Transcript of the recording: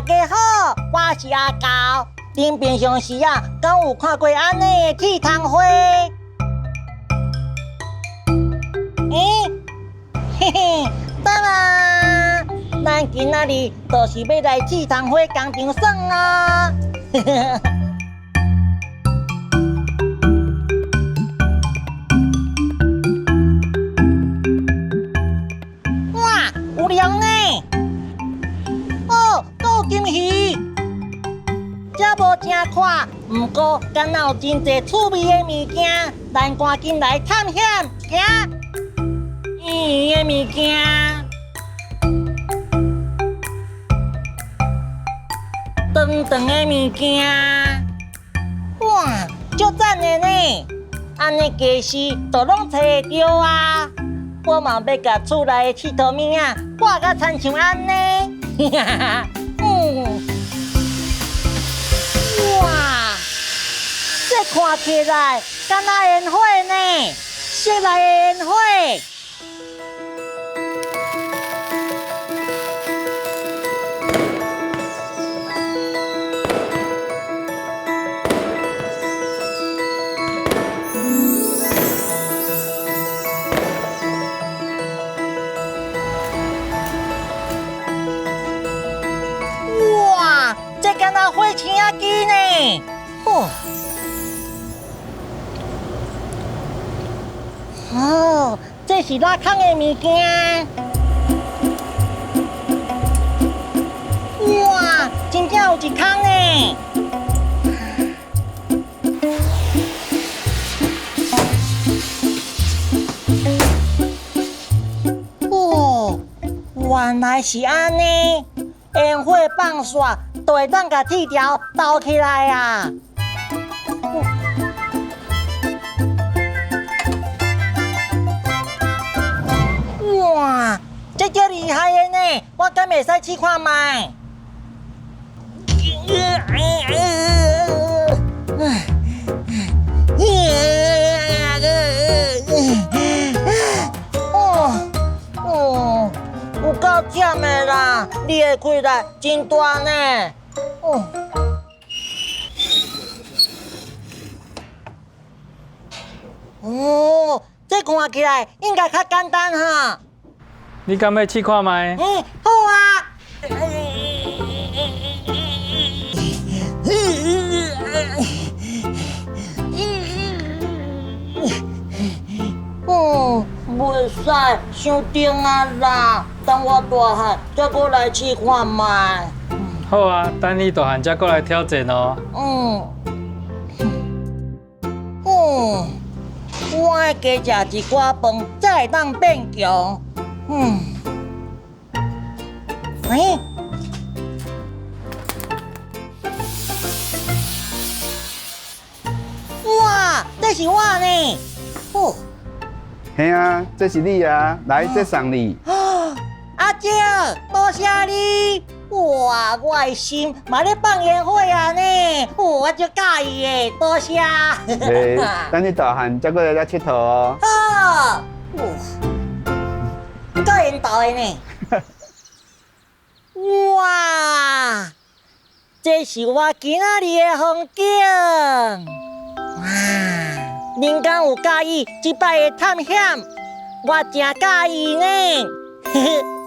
大家好，我是阿猴。恁平常時啊，敢有看過按呢的鐵窗花？欸？嘿嘿，當啦！咱今仔日就是欲來鐵窗花工廠耍啊！哇，有龍呢！哦，閣有金魚，這無誠闊，毋過敢若有真濟趣味的物件，咱趕緊來探險，行！圓圓的物件，長長的物件，哇，足讚的呢！按呢家私都攏揣會著啊！我嘛欲共厝內的𨑨迌物仔掛甲親像按呢，嗯，哇，這看起來敢若煙火呢，室內的煙火。哇，這敢若火星仔機呢？哦，哦，這是垃空的物件。哇，真正有一空呢！哦，原來是按呢，煙火放煞，就會當共鐵條兜起來啊！哇，這足厲害的呢！我敢會使試看覓？哦哦，有夠忝的啦！你的氣力真大呢！哦，哦，這看起來應該較簡單哈。你敢欲試看覓？嗯，好啊。哦，袂使，傷重啊啦！等我大漢再閣來試看覓。好啊，等你大漢才閣來挑戰哦。嗯。哦，我愛加食一寡飯，才會當變強。嗯。欸？哇，這是我呢！哦。嘿啊，這是你啊，來，這送你。阿叔，多謝你。哇，我的心嘛咧放煙火啊呢！哦，我足佮意的，多謝。欸，等你大漢才閣來遮𨑨迌哦。好。哇，夠緣投的呢。哇，這是我今仔日的風景。哇，恁敢有佮意這擺的探險？我誠佮意呢。呵呵。